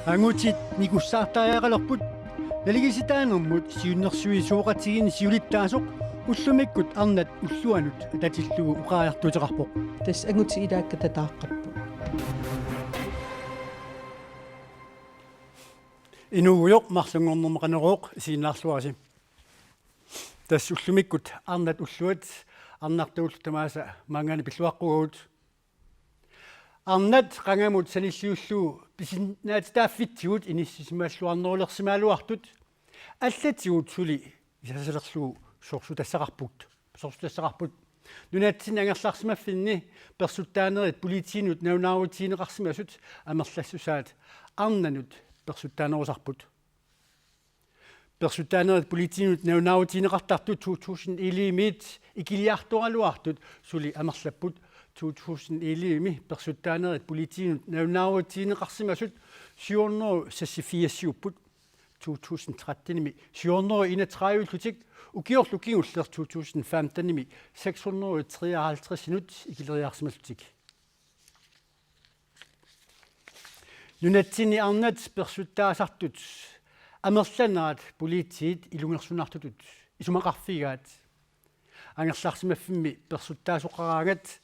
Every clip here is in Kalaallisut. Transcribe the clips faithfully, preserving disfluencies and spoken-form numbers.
Angutit nikussaartariaqalerput, naligiissitaanermut siunnersuisoqatigiinni siulittaasoq ullumikkut arnat ulluanut atatillugu oqariartuuteqarpoq. Tassa angutit ilaat katataaqqapput. Inuugujoq, marlunngornermi Qanorooq isiginnaarluarisi. Tassa ullumikkut arnat ulluat arnartuullu tamaasa maanngaanniit pilluaqqugagut. Arnat qangamut sanilliullugu pisinnaatitaaffitsigut inissisimalluarnerulersimagaluartut allatigut suli isasalerlugu sorsuutassaqarput. Sorsuutassaqarput. Nunatsinni angerlarsimaffinni persuttaanerit politiinut nalunaarutigineqarsimasut amerlassusaat arnanut persuttaanerusarput. Persuttaanerit politiinut nalunaarutigineqartartut to tusind elleve-miit ikiliartoraluartut suli amerlapput. To tusind elleve-mi persuttaanerit politiinut nalunaarutigineqarsimasut syv hundrede og seksogfirs-iupput. To tusind tretten-imi syv hundrede og enogtredive-llutik, ukiorlu kingulleq to tusind femten-imi seks hundrede og treoghalvtreds-inut ikileriarsimallutik. Nunatsinni arnat persuttaasartut amerlanerat politiit ilungersunartutut isumaqarfigaat. Angerlarsimaffimmi persuttaasoqaraangat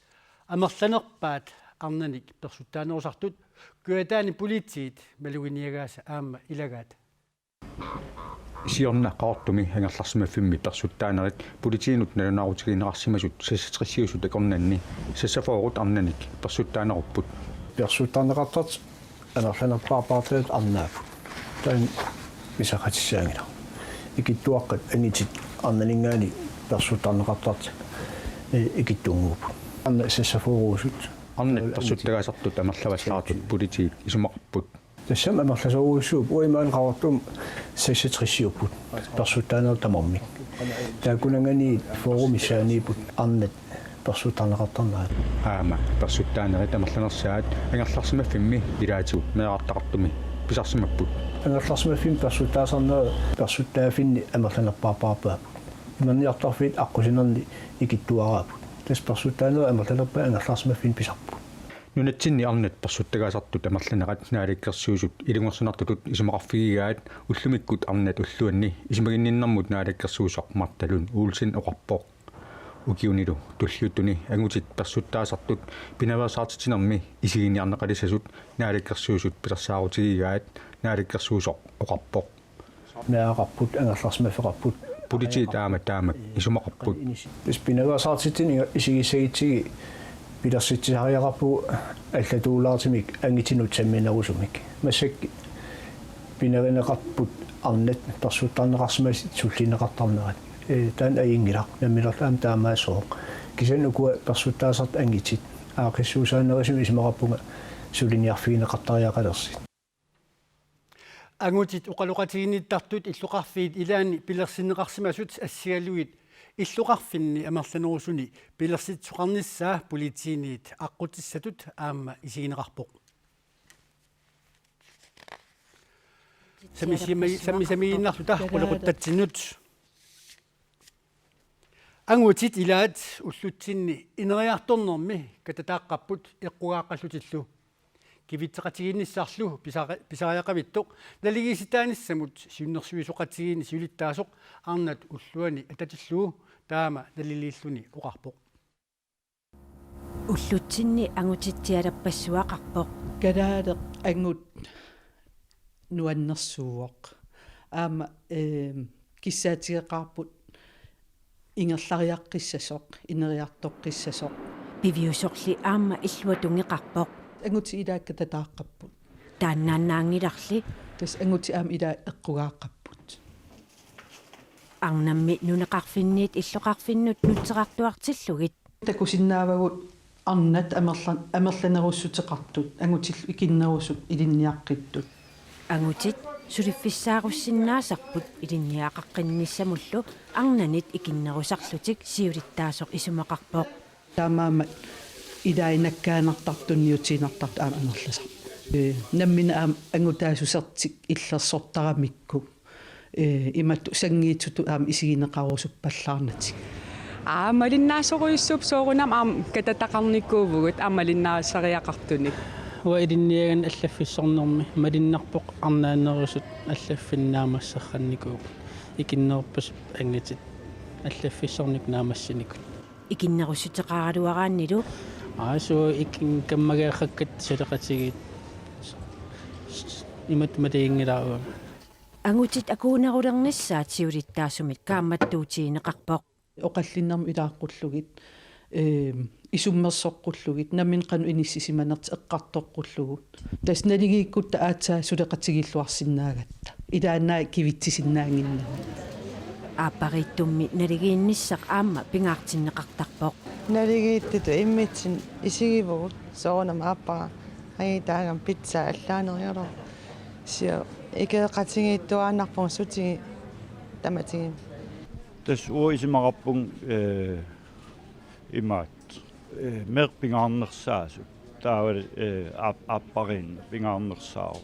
amerlanerpaat arnanik persuttaanerusartut Kujataani politiit maluginiagaasa aamma ilagaat. Siorna Qaqortumi angerlarsimaffimmi persuttaanerit politiinut nalunaarutigineqarsimasut seksogtresiusut akornanni seksogfyrre arnanik persuttaanerupput. Persuttaaneqartartut amerlanerpaarpaartaat arnaapput. Taanna pisaqatissaanngilaq. Ikittuaqqat angutit arnaninngaanniit persuttaaneqartartut, ee, ikittunnguupput. Arnat seksogfyrre-usut. Arnat persuttagaasartut amerlavallaartut politiit isumaqarput. Tassami amerlasoorujussuupput, uimaan Qaqortumi seksogtresiupput persuttaanerit tamarmik. Taakkunanngaanniit fyrre missaanniipput arnat persuttaaneqartarnerat. Aamma persuttaanerit amerlanersaat angerlarsimaffimmi ilaatigut meerartaqartumi pisarsimapput. Angerlarsimaffimmi persuttaasarnerat persuttaaffinni amerlanerpaarpaarpaapput. Imerniartarfiit aqqusinerni ikittuaraapput. Tassa persuttaanerit amerlanerpaat angerlarsimaffinni pisarput. Nunatsinni arnat persuttagaasartut amerlanerat Naalakkersuisut ilungersunartutut isumaqarfigigaat ullumikkut arnat ulluanni isumaginninnermut naalakkersuisoq Martha Lund Olsen oqarpoq. Ukiunilu tulliuttuni angutit persuttaasartut pinaveersaartitsinermi isiginiarneqalissasut Naalakkersuisut pilersaarutigigaat naalakkersuisoq oqarpoq. Meeraqarput, angerlarsimaffeqarput. Politiit aamma taamak isumaqarput. Tassa pinaveersaartitsineq isigissagutsigit pilersitsisariaqarpugut allatuulaartumik angutinut samminerusumik. Massakkut pinerineqarput arnat persuttaarneqarsimasut sullinneqartarnerat. Ee, taanna ajunngilaq. Nammineerluta aamma taamaassaaq. Kisianni ukua persuttaasartut angutit aaqqissuussaanerusumik isumaqarpunga suliniarfigineqartariaqalersut. Angutit oqaloqatiginnittartut illoqarfiit ilaanni pilersinneqarsimasut assigalugit illoqarfinni amerlanerusuni pilersitsisoqarnissaa politiinit aqqutissatut aamma isigineqarpoq. Sammi-, sammi-, sammisamiinnarluta qulequttatsinnut. Angutit ilaat ullutsinni ineriartornermi katataaqqapput eqqugaaqqallutillu. Kivitseqatigiinnissarlu pisari-, pisariaqavittoq naligiissitaanissamut siunnersuisoqatigiinni siulittaasoq arnat ulluanni atatillugu taama naliliilluni oqarpoq. Ullutsinni angutitsialappassuaqarpoq. Kalaaleq angut nuannersuuvoq. Aamma, eem, kissaatigeqaarput ingerlariaqqissasoq, ineriartoqqissasoq. Piviusorli aamma illuatungiliiqarpoq. Angutit ilaat katataaqqapput. Taannaannaanngilarli. Tassa angutit aamma ilaat eqqugaaqqapput. Arnammi nunaqarfinniit illoqarfinnut nutserartuartillugit. Takusinnaavagut arnat amerla-, amerlanerussuteqartut, angutillu ikinnerusut ilinniaqqittut. Angutit suliffissaarussinnaasarput ilinniaqaqqinnissamullu arnanit ikinnerusarlutik siulittaasoq isumaqarpoq. Taamaammat ilaat nakkaanartartut tunniutiinnartartut aamma amerlasarput. Ee, nammineq aamma angutaasusertik illersortaramikku. Ee, imatut sanngiitsutut aamma isigineqarusuppallaarnatik. Aamma malinnaasorujussuupput soorunami aamma katataqarnikuuvugut aamma malinnaasariaqartunik. Uanga ilinniagani allaffissornermi malunnarpoq arnaanerusut allaffinnut naammasseqqaarnikuupput. Ikinnerpaasut angutit allaffissornikkut naammassinikut. Ikinnerussuteqaraluaraannilu. Aasu ikin kammageeqqakkat suleqatigiit imatut maluginngilara uanga. Angutit akuunerulernissaat siulittaasumik kaammattuutigineqarpoq. Oqallinnermut ilaaqqullugit, eem, isummersoqqullugit, nammineq qanoq inissisimanertik eqqartoqqullugu. Tassa naligiikkutta aatsaat suleqatigiilluarsinnaagatta. Ilaannaat kivitsisinnaannginnami. Aappariittummi naligiinnissaq aamma pingaartinneqartarpoq. Naligiittutut immitsinnut isigivugut soorunami aappara. Ai taagam pizza allaaneriarlugu. Sio ikeeqatigiittuaannarpugut sutigut tamatigut. Tassa uanga isumaqarpunga, eh, imaattoq, eh, meeqqat pingaarnersaasut. Taava, eh, aap-, aappariinneq pingaarnersaavoq.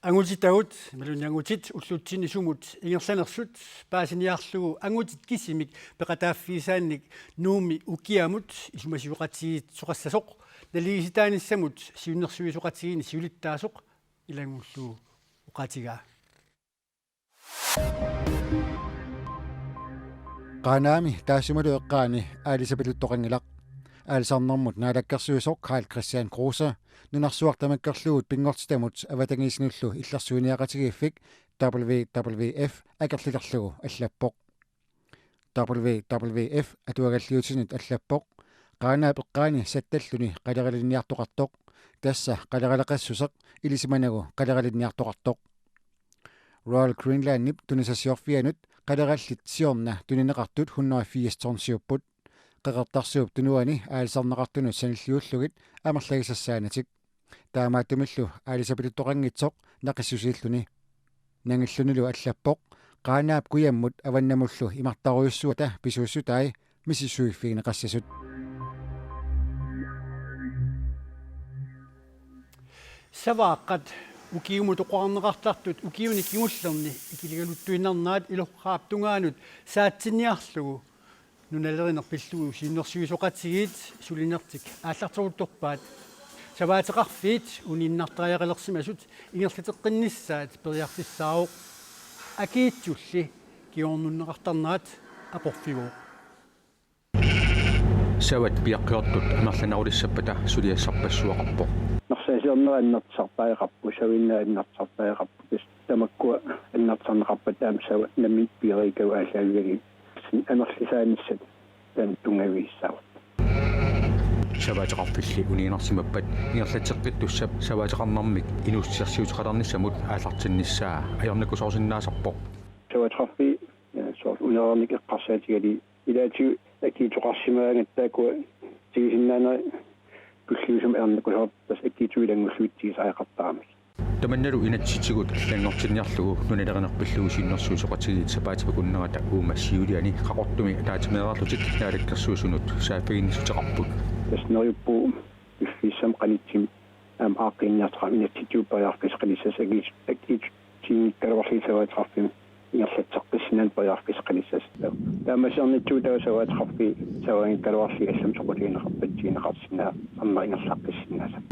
Angutitagut, imaluunniit angutit ullutsinni sumut ingerlanersut paasiniarlugu angutit kisimik peqataaffigisaannik Nuummi ukiamut isumasioqatigiissoqassasoq naligiissitaanissamut siunnersuisoqatigiinni siulittaasoq ilanngullugu oqaatigaa. Qaanaami taassumalu eqqaani aalisapiluttoqanngilaq. Aalisarnermut naalakkersuisoq Karl-Kristian Kruse nunarsuaq tamakkerlugu pinngortitamut avatangiisinullu illersuiniaqatigiiffik W W F akerlilerlugu allappoq. W W F atuagalliutinut allappoq Qaanaap eqqaani sattalluni qaleralinniartoqartoq, tassa qaleraleqassuseq ilisimanagu qaleralinniartoqartoq. Royal Greenlandip tunisassiorfianut qalerallit siorna tunineqartut hundrede og firs tonsiupput. Qeqertarsuup Tunuani aalisarneqartunut sanilliullugit amerlagisassaanatik. Taamaattumillu aalisapiluttoqanngitsoq naqissusiilluni. Nangillunilu allappoq Qaanaap kujammut avannamullu imartarujussuata pisuussutai misissuiffigineqassasut. Savaaqqat ukiumut toqorarneqartartut ukiuni kingullerni ikiligaluttuinnarnerat Ilorraap tungaanut saatsinniarlugu nunalerineq pillugu siunnersuisoqatigiit sulinertik aallarteruttorpaat. Savaateqarfiit uniinnartariaqalersimasut ingerlateqqinnissaat periarfissaavoq. Akiitsulli kingornunneqartarnerat aporfigooq. Savat piaqqiortut amerlanerulissappata suliassarpassuaqarpoq. Narsaasernerat annertusartariaqarpoq, savinnera annertusartariaqarpoq. Tassa tamakkua annertusarneqarpata aamma savat nammineq piareerikkagut aallaavigalugit. Amerlisaanissat taanna tunngavigissavarput. Savaateqarfilli uniinnarsimappat ingerlatseqqittussap savaateqarnermik inuussutissarsiuteqalernissamut aallartinnissaa ajornakusoorsinnaasarpoq. Savaateqarfiit, eh, soorlu unereernikkut eqqarsaatigalugit ilaatigut akiitsoqarsimaagatta taakkua tigusinnaanerat tulliusumik ajornakusoorpoq, tassa akiitsut ilanngullugit tigusariaqartaramik. Tamannalu inatsisitigut allanngortinniarlugu nunalerineq pillugu siunnersuisoqatigiit sapaatip akunnerata uuma siuliani Qaqortumi ataatsimeereerlutik naalakkersuisunut saaffiginnissuteqarput. Tassa neriuppugut piffissami qanittummi aamma aaqqiiniartoqarmat inatsisitigut periarfissaqalissasoq akiit-, akiitsutigikkaluarlugit savaateqarfimmik ingerlatseqqissinnaaneq periarfissaqalissasoq. Taamaasiornitsugut taava savaateqarfiit savaanngikkaluarlugit allamik soqutigineqarpata tiguneqarsinnaasoq aamma ingerlaqqissinnaassasoq.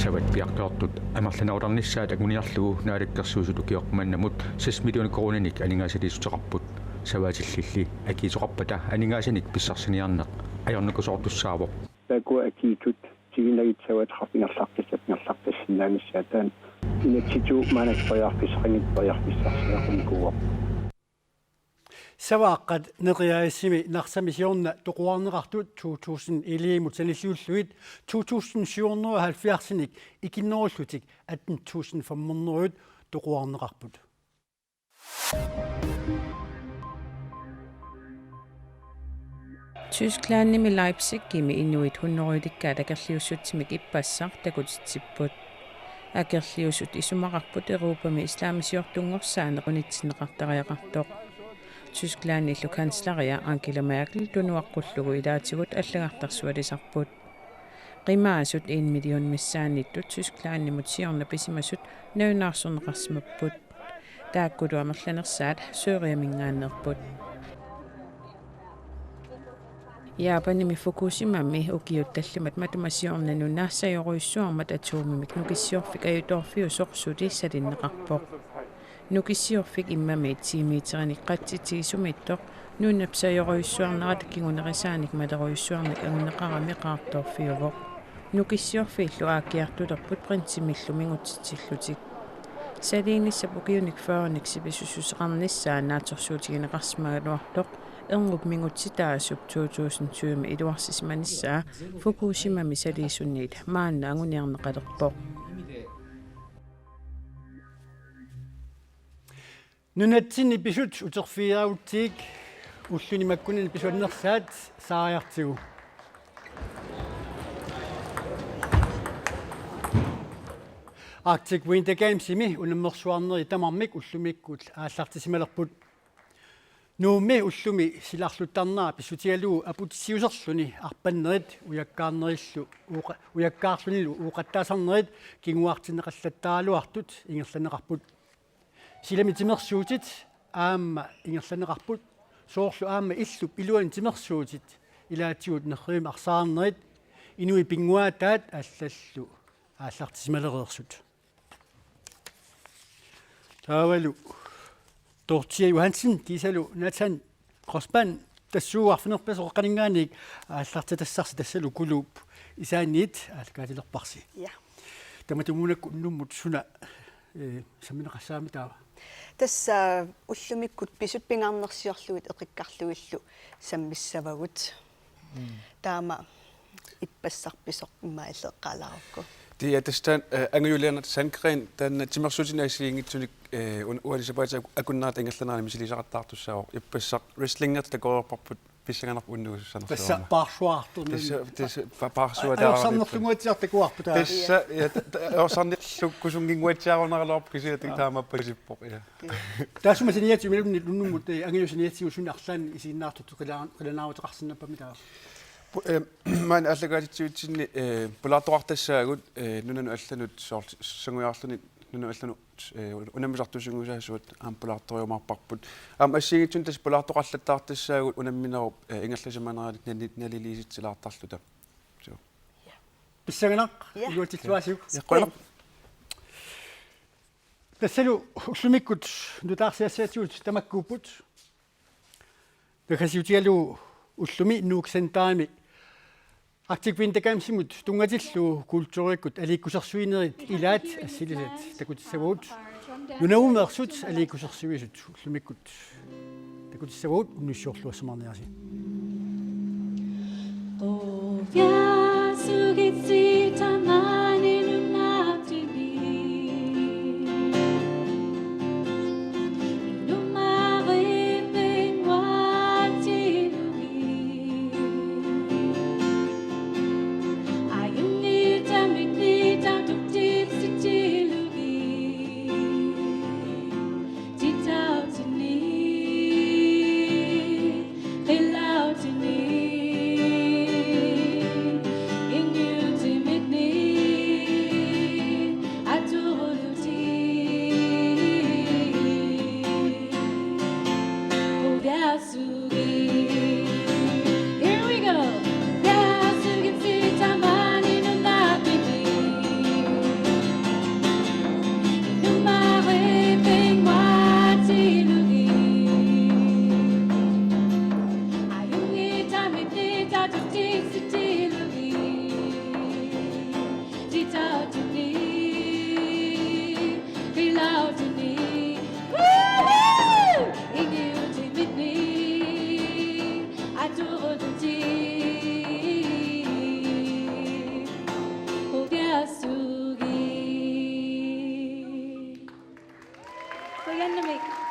Savat piaqqiortut amerlanerulernissaat anguniarlugu naalakkersuisut ukioq mannamut seks millioner koruuninik aningaasaliissuteqarput. Savaatillilli akiitsoqarpata aningaasanik pissarsiniarneq ajornakusoortussaavoq. Taakkua akiitsut tigunagit savaateqarfik ingerlaqqissappat ingerlaqqissinnaanissaa taanna inatsisitigut maannakkut periarfissaqanngitsut periarfissarsiaqqunnikuuarput. Savaaqqat Neriarissimi Narsami siorna toqorarneqartut to tusind elleveimut sanilliullugit to tusind syv hundrede og halvfjerdsinik ikinnerullutik atten tusind fem hundrede toqorarneqarput. Tysklandimi Leipzigimi inuit hunnorujulikkaat akerliussutsimik ippassaq takutitsipput. Akerliusut isumaqarput Europami islaamisiortunngorsaaneq unitsinneqartariaqartoq. Tysklandillu kansleria Angela Merkel tunuaqqullugu ilaatigut allagartarsualisarput. Qimaasut en million missaanniittut Tysklandimut siorna pisimasut nalunaarsorneqarsimapput. Taakkulu amerlanersaat Syriamingaanneerput. Japanimi Fukushimami ukiut tallimat matuma siorna nuna sajorujussuarmat atomimik nukissiorfik ajutoorfiusoq suli salinneqarpoq. Nukissiorfik immami ti meterinik qatsitigisumik ittoq nunap sajorujussuarnerat kingunerisaanik malerujussuarnik anguneqarami qaartoorfiuvoq. Nukissiorfiillu aakkiartulerput brintimillu mingutsitsillutik. Saliinissap ukiunik fyrrenik sivisussuseqarnissaa naatsorsuutigineqarsimagaluartoq erngup mingutsitaasup to tusind tyve iluarsisimanissaa Fukushimami saliisunniit maanna anguniarneqalerpoq. Nunatsinni pisut uterfigiutigit ulluni makkunani pisut annersaat saariartigu. Arctic Winter Gamesimi unammersuarneri tamarmik ullumikkut aallartissimalerput. Nuummi ullumi silarluttarnera pissutigalugu aputissiuserluni arpannerit ujakkaarnerillu uuqa-, ujakkaarlunilu ooqattaasarnerit kinguartinneqallattaraluartut ingerlanneqarput. Silami timersuutit aamma ingerlanneqarput, soorlu aamma illup iluani timersuutit ilaatigut nerrivimmi arsaarnerit, inuit pinnguaataat allallu aallartissimalereersut. Taavalu Dorthea Johansen kiisalu Nathan Rosman tassuugu arfineq-pingasoqaqqaninngaanniit aallartitassarsi tassalu Kuluup isaanniit aallakaatilerparsi. Ja. Tamatumuunakkut unnummut suna, eh, sammineqassaammi taava? Tassa ullumikkut pisut pingaarnersiorlugit eqikkarlugillu sammissavagut. Mm. Taama ippassaq pisoq immaqa illeqqaalaarukku. Tia tassa, eh, Angujuliana Sandgreen taanna timersuutinik assigiinngitsunik, eh, un-, uani sapaatip ak-, akunnerata ingerlanerani misilisaqattaartussaavoq. Ippassaq wrestlingertut takoreerparput pissanganarpoq unnuusussanersoq. Tassa paarsuartornani. Tassa, tassa pa-, paarsuataarani. Ajorsarnerlunnguatsiartoq takuarput taava. Tassa, ja, ta-, ta-, ajorsarnerlukkusunnginnguatsiarunaraluarpoq kisianni taava. Taamaappat isippoq, ja. Taassuma saniatigut imaluunniit unnummut, eh, Angujup saniatigut suna arlaannik isiginnaartutut qila-, qilanaaruteqarsinnappammi taava? Pu-, eh, maani aallakaatitsivitsinni, eh, pulaartoqartassaagut, eh, nunanut allanut soorlu sangujaarluni nunanut allanut, eh, unammisartuusunngusaassavaat aamma pulaartorujumaarparput. Aamma assigiinngitsunik tassa pulaartoqallattaartassaagut unamminerup, eh, ingerlasimanerali nali-, naliliisitsilaartarluta. Suu. Pissanganaq, ja, iluatsilluaasiuk. Ja, qujanaq. Tassalu ullumikkut nutaarsiassaatsigut tamakkuupput. Naggasiutigalugu ullumi Nuuk Centerimi Arctic Winter Gamesimut tunngatillugu kulturikkut aliikkusersuinerit ilaat assilisat takutissavagut. Nunavummeersut aliikkusersuisut ullumikkut takutissavagut, unnussiorluassamaarniarisi. Here we go. Qujanarmik.